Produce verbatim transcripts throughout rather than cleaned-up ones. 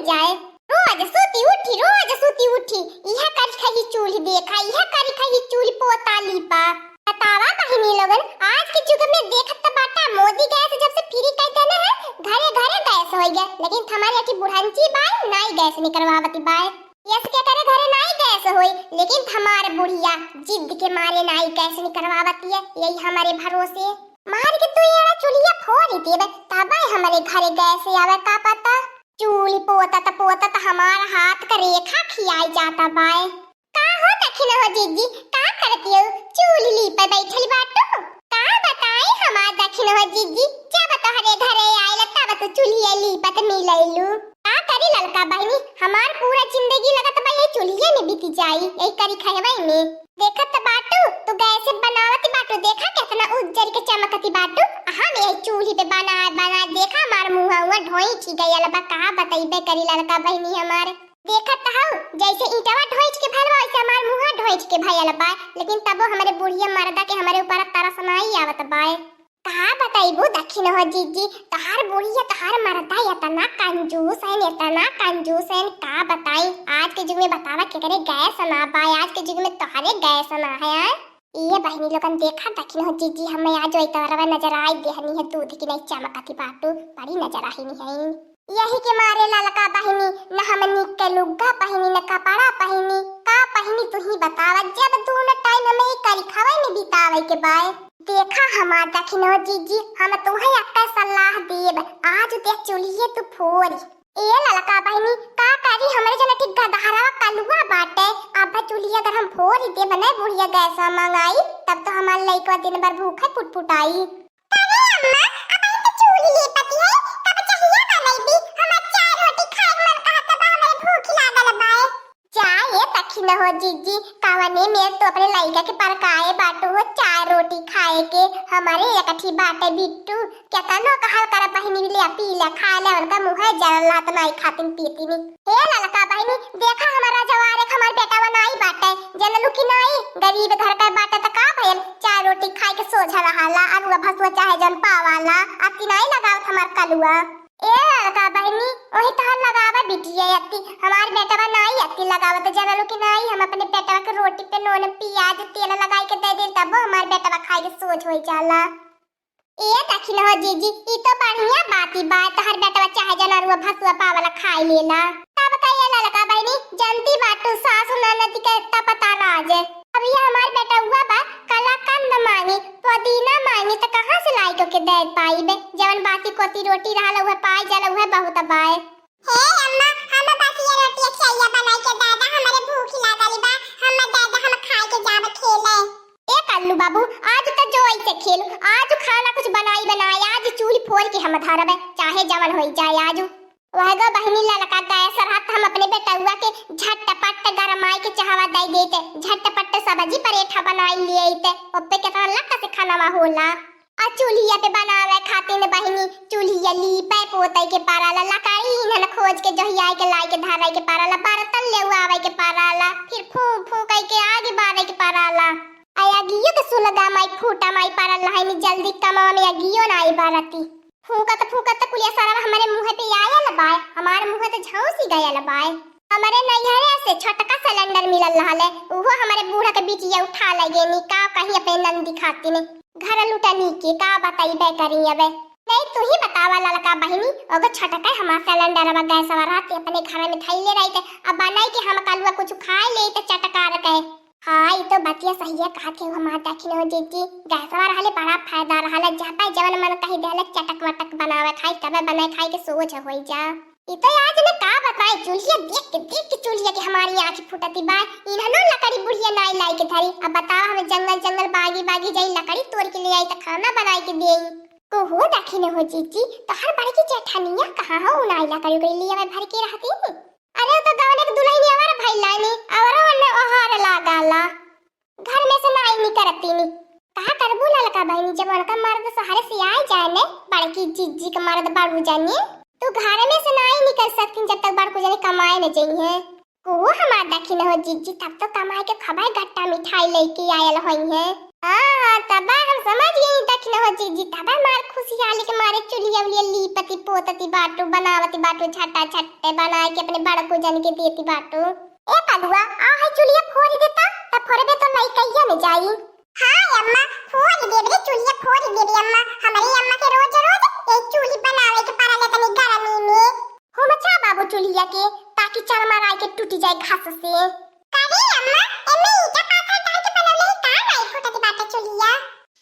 जाए। रोज सूती उठी, रोज सूती उठी, इहे करी खही चूल्ही देखा, इहे करी खही चूल्ही पोता लीपा। बतावा बहिनी लोगन, आज के जुग में देखत त बाटा, मोदी गैस जब से फ्री कर देने है, घरे घरे गैस होइ गए, लेकिन हमारे यहाँ की बुढ़ंची बाय नाई गैस निकलवावती बाय। यस के करे घरे नाई गैस होई, लेकिन हमार बुढ़िया जिद के मारे नाई गैस निकलवावती है, यही हमारे भरोसे। मार के तू एड़ा चूल्हिया फोड़ देबे, तबे हमारे घरे गैस आवे का पता। चूल्ही पोतत पोतत हमार हाथ का रेखा खियाई जाता बाय। का हो दखिन हो जीजी, का करती हो? चूल्ही लीपे बैठल बाटू? का बताई हमार दखिन हो जीजी, जब तोहरे घरे आइला तब तू चूल्हिया लीपत मिलैलू। का करी ललका बहिनी, हमार पूरा जिंदगी लगत बा यही चूल्हिए में बीती जाई, यही करी खहवई में। देखत त बाटू, तू गैस बनावत बाटू, देखा केतना उज्जर के चमकती बाटू। हम यही चूल्ही पे बना, बना, देखा हमार मुँह हुआ ढोइठ गयल बा, का बतइबे करी ललका बहिनी हमार। देखत त हऊ, जैसे ईंटवा ढोइठ के भयल बा, वैसे हमार मुँह ढोइठ के भयल बा, लेकिन तबो हमरे बुढ़िया मरदा के हमरे ऊपर तरस नाई आवत बाय। का बताइबू दखिन हो जीजी, तोहार बुढ़िया, तोहार मरदा एतना कंजूस है, एतना कंजूस है, का बताई। आज के जुग में बतावा केकरे गैस ना बा, आज के जुग में तोहरे गैस ना है, आय? ये बहिनी लोगन देखा दखिन हो जीजी, हमें आज वही तरह नजर आई देहनी है, दूध की नहीं चमकती बाटू, बड़ी नजर आई नहीं है। यही के मारे ललका बहिनी, न हम निक के लुग्गा पहिनी, न कपड़ा पहिनी, का पहिनी तू ही बतावा, जब दोनों टाइम हमें ही करी खवई में बितावे के बाय। देखा हमार दखिनो जीजी, हम तुहे अक्का सलाह देब, आज ते चूल्हिए तू फोरी। ए ललका बहिनी, का करी, हमरे जन ठीक गदहरवा कलुआ बाटे, अब चूल्हिया अगर हम फोरी देब, नहीं बुढ़िया गैसवा मंगाई, तब तो हमार लइकवा दिन भर भूखे पुटपुटाई। अरे अम्मा, अब हम तो चूल्ही लेपती है, कब चहिया बनैबी? हमार चाय रोटी खाए के मन कहत बा, हमरे भूख लागल बाए। चाय ये तखी न हो जीजी, कवने में तो अपने लइका के परकाए बाटू हो चाय रोटी खाए के। हमारे एकठी बाटे बिट्टू, केतनो कहल कर बहिनी ले पी ले, खा ले, उनका मुँह जरल लात नाई खातिन पीतिन। हे ललका बहिनी, देखा हमारा जवारे हमार बेटा बनाई बाटे, जनलू कि नाई? गरीब घर का बाटे त का भयल, चाय रोटी खाए के सोझा रहाला, अरुआ भसुआ चाहे जन पावाला, अति नाई लगावत हमार कलुआ। ए ललका बहिनी, ओही तहर लगावा बिटिया अति, हमार बेटवा नाई अति लगावत, जनलू कि नाई? हम अपने बेटवा के रोटी पे नून, पियाज, तेल लगाई के दे दे, तबो हमार बेटवा खाए के सोझ होई जाला। ए दखिन हो जीजी, ई तो बढ़िया बाती बा, तोहर बेटवा चाहे जन अरुआ भसुआ पावला खाई लेला। तब का ये ललका बहिनी, जनती बाटू सासु ननद के एतना पता राज। अब ये हमार बेटवा बा, कलाकंद मांगी, पुदीना मांगी, त कहाँ से लाई के दे पाईबे? जवन बासी कोसी रोटी रहल, उहे पाई जाला, उहे बहुत बाए। हे अम्मा, हम बसिया रोटी खियाइया बनाई के दादा, हमरे भूख लागल बा, हम दादा हम खाए के जाब खेले। ए कल्लू बाबू, आज त जो ऐसे खेल, आज खाना कुछ बनाई बनाए, आज चूल्ही फोड़ के हम धरबे, चाहे जवन होई जाए आज। वह गो बहिनी ललका गैस रहत, हम अपने बेटउआ के झटपट गरमाई के चहवा दे देते, झटपट सब्जी परेठा बनाई लिए ते, ओपे केतना लक्का से खानावा होला। आ चूल्हिया पे बनावे खातिर बहिनी, चूल्हिया लीपे पोते के पाराला, लकड़ी इन्हन खोज के जोहियाए के लाई के धराई के पाराला, बर्तन लेवावे के पाराला, फिर फूंक फूंक के आग बारे के पाराला। आ अगियो के सुलगा माई फूटा माई पाराला है नी, जल्दी कमवा में अगियो ना आई बारती। फूंकत फूंकत त कुलिया सारा हमरे मुँह पे आयल बाय, हमार मुँह त झौंसी गयल बाय। हमरे नैहरे से छोटका सिलेंडर मिलल रहले, उहो हमरे बूढ़ा के बिटिया उठा ले गेनी, का कहीं अपने नंदी खातिन। घर लुटनी के का बताइबे करी अबे। नहीं तू ही बतावा ललका बहिनी, ओगो छटकै हमार सिलेंडरवा गैसवा रहते अपने घर में धैले रहते, अब बनाई के हम कलुआ कुछ खाए ले तो चटकार के। हाँ, ई तो बतिया सहिया कहत है हमार दखिन हो जीजी, गैसवा रहले बड़ा फायदा रहले, जहाँ पे जवन मन कही देले चटक वटक बनावे खाई, तबे बनाए खाई के सोझ होई जा। ई तो आज न का बताई, चूल्हिया देख के, देख के चूल्हिया के हमारी आँख फूटती बा। इन्हनो लकड़ी बुढ़िया नाई लाई के धरी। अब बतावा, हमें जंगल, जंगल, बागी, बागी जाई, लकड़ी तोड़ के ले आई, त खाना बनाई के देई। को हो दखिन हो जीजी, तोहर बड़की जेठनिया कहाँ हो? उ नाई लकड़ी उकड़ी लिया में भर के रहती। अरे, उ तो गवने के दुल्हनिया अवर भइल लानी, अवरो ओन्ने ओहार लागाला। घर में से नाई निकरतीनी। कहा करबू ललका बहिनी, जब उनका मर्द सहारे से आए जाए ने, बड़की जीजी के मर्द बड़ू जानी, तो घर में से नाई निकल सकतीन, जब तक बड़कू जानी कमाए न जइहें। को हमार दखिन हो जीजी, तब तो कमाए के खबाए गट्टा मिठाई लेके आयल होइहें। हाँ, हाँ, तब हम समझ गई दखिनहो जीजी, तब हमार खुशियाली के मारे चुलिया उलिया लीपति पोतति बाटू, बनावति बाटू, झट्टा झट्टे बनाए के अपने बड़को जन के देति बाटू। ए कलुआ, आ है चुलिया फोरि देता, त फोरबे तो लइकइया में जाई। हाँ अम्मा, फोरि देब रे चुलिया, फोरि देब अम्मा। हमरी अम्मा के रोज रोज ए चूल्ही बनावे के पड़ल है तनी गर्मी में। हो मचा बाबू चुलिया के, ताकि चरमराई के टूटि जाए घास से। का रे अम्मा, एमे ईटा पाथर डाल के बनवले ही का, नाई फूटत बाटे चुलिया?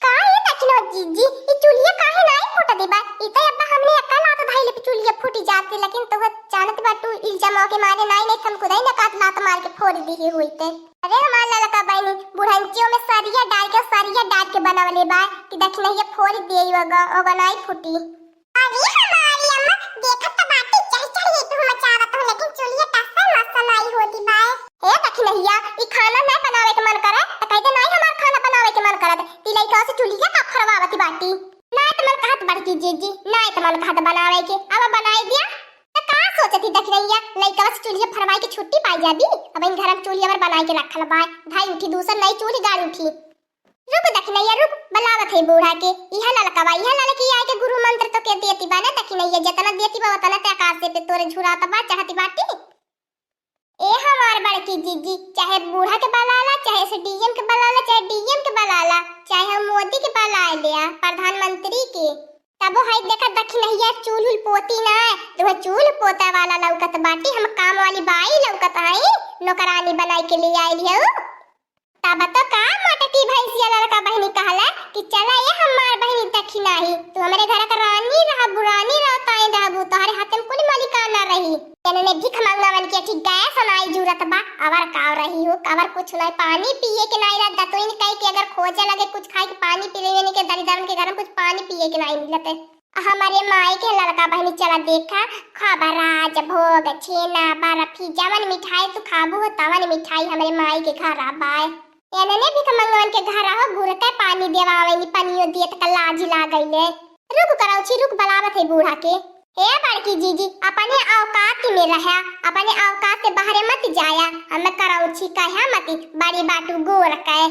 का ए दखिनो जीजी, ई चुलिया काहे नाई फूटत बा? ई त अब्बा हमने एक्का लात धइले पे चुलिया फूटि जाते, लेकिन तोह जानत बाटू इल्जामवा के मारे नाई, नाई त हम खुदई न कात लात मार के फोरि दिहे होइत। अरे हमार ललका बहिनी, बुढ़ंचियो में सरिया डाल के, सरिया डाल के बनवले बा कि दखिनहिया फोरि देई ओगा, ओगा नाई फूटी। अरे हमारी अम्मा, देखत त बाटी चढ़ चढ़ के तू मचावत हो, लेकिन चुलिया टस्सा मस्सा नाई होती बाय। ए दखिनहिया, ई खाना नाई बनावे के मन करे, त कह दे नाई हमार खाना बनावे के मन करत। ती लइका से चुलिया का फरवावती बाटी। नाई त मन कहत बड़की जीजी, नाई त मन कहत बनावे के, अब बनाई दिया। त का सोचती दखिनहिया, लइका से चुलिया फरवाई के छुट्टी पाई जाबी। अब इन घर में चूल्ही हमार बनाई के रखल बाय, भाई उठी दूसर नई चूल्ही गाड़ उठी। रुक दखिनैया रुक, बलावत है बूढ़ा के। इहा ललकवा, इहा ललकी आए के गुरु मंत्र तो के देती बा ना दखिनैया, जतना देती बा ओतना ते आकाशे पे तोरे झुरात बा, चाहती बाटी। ए हमार बड़की जीजी, चाहे बूढ़ा के बलाला, चाहे एसडीएम के बलाला, चाहे डीएम के बलाला, चाहे हम मोदी के बलाए लिया, प्रधानमंत्री के, तबो है देखा दखिनैया चूल्ह उल्ह पोती ना, तुहे चूल्ह पोता वाला लौकत बाटी, हम काम वाली बाई लौकत आई, नौकरानी बनाई के लिए आइल हऊ। तब तो का मोटकी भैंसिया ललका बहिनी कहला कि चला ए हमार बहिनी दखिनाही, तू हमरे घर का रानी रहबू, रानी रहताई रहबू, तोहरे हाथे में कुल मलिकाना रही। एनने भीख मंगावन के ठीक गैस नाई जूरत बा, अवर काव रही हो, अवर कुछ नाई, पानी पिए के नाई रहत, दतुइन कह के अगर खोजे लगे कुछ खाए के पानी पी लेने के दरिद्रन के घर में कुछ पानी पिए के नाई मिलत है। हमरे माई के ललका बहिनी चला देखा, खाबा राज भोग, छेना, बर्फी, जवन मिठाई तू खाबू हो, तवन मिठाई हमरे माई के घर आबाय। एनने भीख मंगवन के घर आहो, गुड़ के पानी देवावे नी, पनियो दिए तक लाज लागैले। रुक करौछी, रुक बलावत है बूढ़ा के। हे बड़की जीजी, अपने औकात में रहा, अपने औकात से बाहरे मत जाया। हमें करौछी कहा मती, बड़ी बाटू गोर के।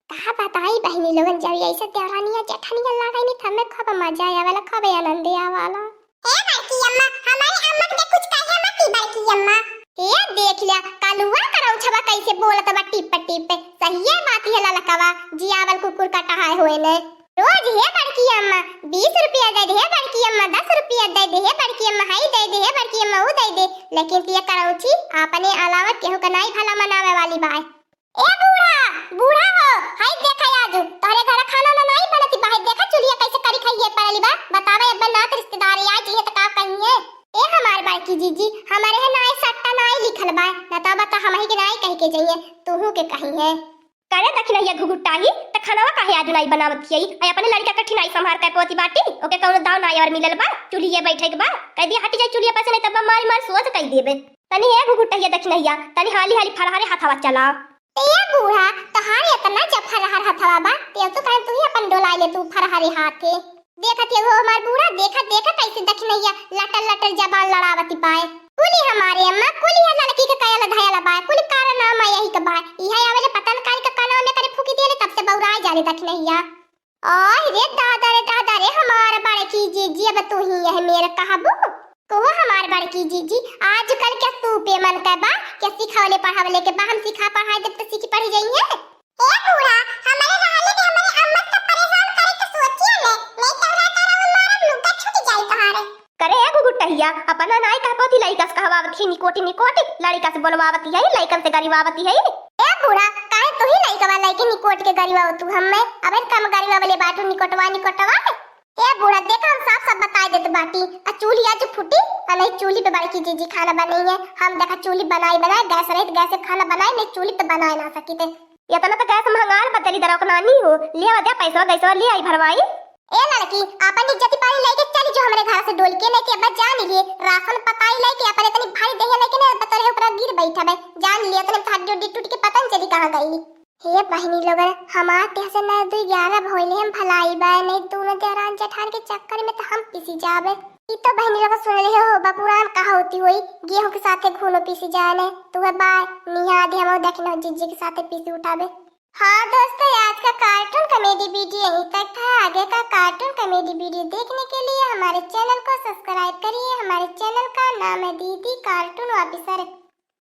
का बताई बहिनी लोगन, जब ऐसे देवरानिया जेठनिया लागै नी, त हमें खूब मजा आवेला, खूब आनंद आवेला। ए बड़की अम्मा, हमारे अम्मा के कुछ कहे मती बड़की अम्मा। ए देख लिया, कलुआ करौछवा कैसे बोलत बा टिप टिप। सहिए बात है ललकवा, जियावल कुकुर कटहा होए ने। रोज हे बड़की अम्मा, बीस रुपया दे दे, हे बड़की अम्मा, दस रुपया दे दे, हे बड़की अम्मा, हाई दे दे, हे बड़की अम्मा, ऊ दे दे। लेकिन तिया करौछी अपने अलावा केहू का नाई भला मनावे वाली बाय। ए बूढ़ा, बूढ़ा हो, हाय देखा आजू, तोहरे घर खाना ना नाई बनती बा, हाय देखा चुलिया कैसे करी खाइए पड़ली बा, बतावे अब नात रिश्तेदार आ जइहे त का कहिए। ए हमार बड़की जीजी, हमारे है नाई सट्टा नाई लिखल बा, न तो बता हमही के नाई कह के जइहे, तूहू के कहिए। करे दखिनैया घुघुटाही, त खानावा काहे आजू नाई बनावत हियई? आ अपने लड़का कठिनाई संभार के पोती बाटी, ओके कौनो दाव नाई और मिलल बा, चुलिये बैठे के बा, कह दिया हटी जाई चुलिया पर से, नहीं तब मारी मारी सोच कह देबे। तनी ए घुघुटहिया दखिनैया, तनी हाली हाली फरहरे हथवा चला। ए बूढ़ा, तोहार इतना जब फरहर हथवा बा, ते तो कहे तू ही अपन डोलाई ले तू फरहरे हाथे। देखत ये वो हमार बूढ़ा, देखत देखत कैसे दखिनैया लटर लटर जबान लड़ावती पाए। कुली हमारे अम्मा, कुली है लड़की के कयल धयल बाय, कुली कारनामा यही के बाय। इहे आवेले पता न काहे के कानवा में करे फूकी दिए, तब से बौराए जाले दखिनैया। आय रे दादा रे दादा रे, हमार बड़की जीजी, अब तू ही यह मेर कहबू? कहो हमार बड़की जीजी, आजकल क्या तू पे मन के बा, क्या सिखौले पढ़ावले के बा, हम सिखा पढ़ाई देब त सीखी पढ़ी जाइए। ए बूढ़ा, हमारे रहले के हमारे अम्मा का परेशान करे के सोचिए ले, नहीं तो ना तारा वो मारम लुका छूट जाई तोहारे। करे ए घुघुटहिया, अपना नाई कह पोती लड़का से कहवावत ही निकोटी निकोटी, लड़का से बोलवावत ही, लड़कन से गरिवावत ही। ए बूढ़ा, काहे तू ही लड़कवा लइके निकोट के गरिवावत तू हमें? अबे कम गरिवावले बाटू निकोटवा निकोटवा। ए बूढ़ा, देखा हम साफ साफ बताई देत बाटी, आ चूल्ही आज फूटी, आ नहीं चूल्ही पे बड़की जीजी खाना बनई है। हम देखा चूल्ही बनाई बनाई, गैस रहित गैस से खाना बनाई, नहीं चूल्ही पे बनाए ना सकी थे। इतना तो गैस महंगाल बदली दरक नानी हो, ले आवा दे पैसा गैसवा ले आई भरवाई। ए लड़की, अपन इज्जती पानी लेके चली जो हमरे घर से डोल के, नहीं कि अब जान लिए राशन पकाई लेके अपन इतनी भारी देह लेके ना बतरे ऊपर गिर बैठबे, जान लिए इतने तो हड्डी उड्डी टूट के पता नहीं चली कहाँ गई। हे बहिनी लोगन, हमार तेह से नौ दुई ग्यारह भइले हम भलाई बा, नहीं दोनों देहरान जेठान के चक्कर में तो हम पिसी जाबे। ई तो बहिनी लोग सुन ले हो, बपुरान कहा होती होई, गेहूं के साथे घूनो पीसी जाए ने, तू है बाय, निहा आदि हम देखिन हो जिज्जी के साथे पीसी उठाबे। हाँ दोस्तों, आज का कार्टून कॉमेडी वीडियो यहीं तक था। आगे का कार्टून कॉमेडी वीडियो देखने के लिए हमारे चैनल को सब्सक्राइब करिए। हमारे चैनल का नाम है दीदी कार्टून ऑफिसर।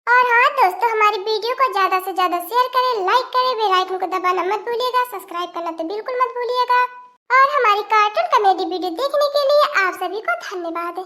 और हाँ दोस्तों, हमारी वीडियो को ज्यादा से ज्यादा शेयर करें, लाइक करें, बेल आइकन को दबाना मत भूलिएगा, सब्सक्राइब करना तो बिल्कुल मत भूलिएगा। और हमारी कार्टून कॉमेडी वीडियो देखने के लिए आप सभी को धन्यवाद।